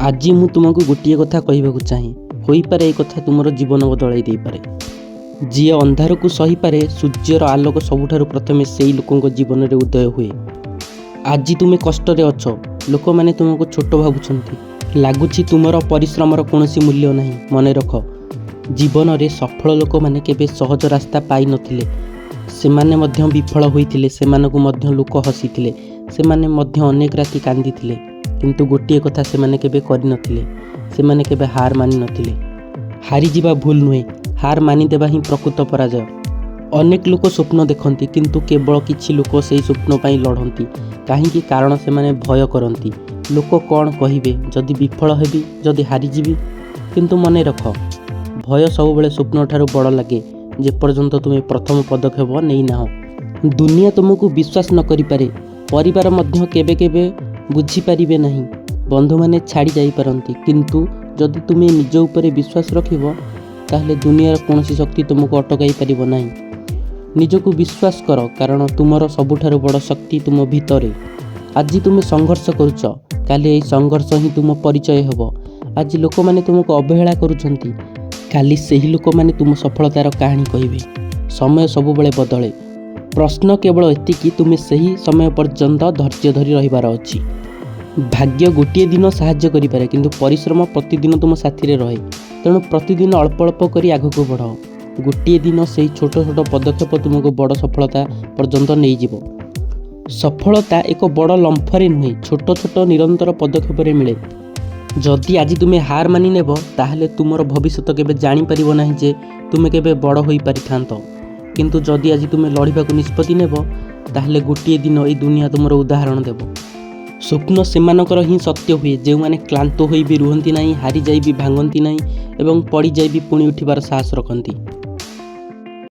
ଆଜି ମୁଁ ତୁମକୁ ଗୋଟିଏ କଥା କହିବାକୁ ଚାହେଁ। ହୋଇପାରେ, ଏ କଥା ତୁମର ଜୀବନ ବଦଳାଇ ଦେଇପାରେ। ଯିଏ ଅନ୍ଧାରକୁ ସହିପାରେ, ସୂର୍ଯ୍ୟର ଆଲୋକ ସବୁଠାରୁ ପ୍ରଥମେ ସେଇ ଲୋକଙ୍କ ଜୀବନରେ ଉଦୟ ହୁଏ। ଆଜି ତୁମେ କଷ୍ଟରେ ଅଛ। ଲୋକମାନେ ତୁମକୁ ଛୋଟ ଭାବୁଛନ୍ତି। ଲାଗୁଛି ତୁମର ପରିଶ୍ରମର କୌଣସି ମୂଲ୍ୟ ନାହିଁ। ମନେ ରଖ, ଜୀବନରେ ସଫଳ ଲୋକମାନେ କେବେ ସହଜ ରାସ୍ତା ପାଇନଥିଲେ। ସେମାନେ ମଧ୍ୟ ବିଫଳ ହୋଇଥିଲେ। ସେମାନଙ୍କୁ ମଧ୍ୟ ଲୋକ ହସିଥିଲେ। ସେମାନେ ମଧ୍ୟ ଅନେକ ରାତି କାନ୍ଦିଥିଲେ। କିନ୍ତୁ ଗୋଟିଏ କଥା ସେମାନେ କେବେ କରିନଥିଲେ, ସେମାନେ କେବେ ହାର ମାନିନଥିଲେ। ହାରିଯିବା ଭୁଲ ନୁହେଁ, ହାର ମାନିଦେବା ହିଁ ପ୍ରକୃତ ପରାଜୟ। ଅନେକ ଲୋକ ସ୍ୱପ୍ନ ଦେଖନ୍ତି, କିନ୍ତୁ କେବଳ କିଛି ଲୋକ ସେହି ସ୍ୱପ୍ନ ପାଇଁ ଲଢ଼ନ୍ତି। କାହିଁକି? କାରଣ ସେମାନେ ଭୟ କରନ୍ତି। ଲୋକ କ'ଣ କହିବେ, ଯଦି ବିଫଳ ହେବି, ଯଦି ହାରିଯିବି। କିନ୍ତୁ ମନେ ରଖ, ଭୟ ସବୁବେଳେ ସ୍ୱପ୍ନଠାରୁ ବଡ଼ ଲାଗେ, ଯେପର୍ଯ୍ୟନ୍ତ ତୁମେ ପ୍ରଥମ ପଦକ୍ଷେପ ନେଇନାହଁ। ଦୁନିଆ ତୁମକୁ ବିଶ୍ୱାସ ନ କରିପାରେ। ପରିବାର ମଧ୍ୟ କେବେ କେବେ ବୁଝିପାରିବେ ନାହିଁ। ବନ୍ଧୁମାନେ ଛାଡ଼ି ଯାଇପାରନ୍ତି। କିନ୍ତୁ ଯଦି ତୁମେ ନିଜ ଉପରେ ବିଶ୍ୱାସ ରଖିବ, ତାହେଲେ ଦୁନିଆର କୌଣସି ଶକ୍ତି ତୁମକୁ ଅଟକାଇ ପାରିବ ନାହିଁ। ନିଜକୁ ବିଶ୍ୱାସ କର, କାରଣ ତୁମର ସବୁଠାରୁ ବଡ଼ ଶକ୍ତି ତୁମ ଭିତରେ। ଆଜି ତୁମେ ସଂଘର୍ଷ କରୁଛ, କାଲି ଏହି ସଂଘର୍ଷ ହିଁ ତୁମ ପରିଚୟ ହେବ। ଆଜି ଲୋକମାନେ ତୁମକୁ ଅବହେଳା କରୁଛନ୍ତି, କାଲି ସେହି ଲୋକମାନେ ତୁମ ସଫଳତାର କାହାଣୀ କହିବେ। ସମୟ ସବୁବେଳେ ବଦଳେ। ପ୍ରଶ୍ନ କେବଳ ଏତିକି, ତୁମେ ସେହି ସମୟ ପର୍ଯ୍ୟନ୍ତ ଧୈର୍ଯ୍ୟ ଧରି ରହିବାର ଅଛି। ଭାଗ୍ୟ ଗୋଟିଏ ଦିନ ସାହାଯ୍ୟ କରିପାରେ, କିନ୍ତୁ ପରିଶ୍ରମ ପ୍ରତିଦିନ ତୁମ ସାଥିରେ ରହେ। ତେଣୁ ପ୍ରତିଦିନ ଅଳ୍ପ ଅଳ୍ପ କରି ଆଗକୁ ବଢ଼। ଗୋଟିଏ ଦିନ ସେହି ଛୋଟ ଛୋଟ ପଦକ୍ଷେପ ତୁମକୁ ବଡ଼ ସଫଳତା ପର୍ଯ୍ୟନ୍ତ ନେଇଯିବ। ସଫଳତା ଏକ ବଡ଼ ଲମ୍ଫରେ ନୁହେଁ, ଛୋଟ ଛୋଟ ନିରନ୍ତର ପଦକ୍ଷେପରେ ମିଳେ। ଯଦି ଆଜି ତୁମେ ହାର ମାନି ନେବ, ତାହେଲେ ତୁମର ଭବିଷ୍ୟତ କେବେ ଜାଣିପାରିବ ନାହିଁ ଯେ ତୁମେ କେବେ ବଡ଼ ହୋଇପାରିଥାନ୍ତ। କିନ୍ତୁ ଯଦି ଆଜି ତୁମେ ଲଢ଼ିବାକୁ ନିଷ୍ପତ୍ତି ନେବ, ତାହେଲେ ଗୋଟିଏ ଦିନ ଏହି ଦୁନିଆ ତୁମର ଉଦାହରଣ ଦେବ। ସ୍ୱପ୍ନ ସେମାନଙ୍କର ହିଁ ସତ୍ୟ ହୁଏ, ଯେଉଁମାନେ କ୍ଳାନ୍ତ ହୋଇ ବି ରୁହନ୍ତି ନାହିଁ, ହାରିଯାଇ ବି ଭାଙ୍ଗନ୍ତି ନାହିଁ ଏବଂ ପଡ଼ିଯାଇ ବି ପୁଣି ଉଠିବାର ସାହସ ରଖନ୍ତି।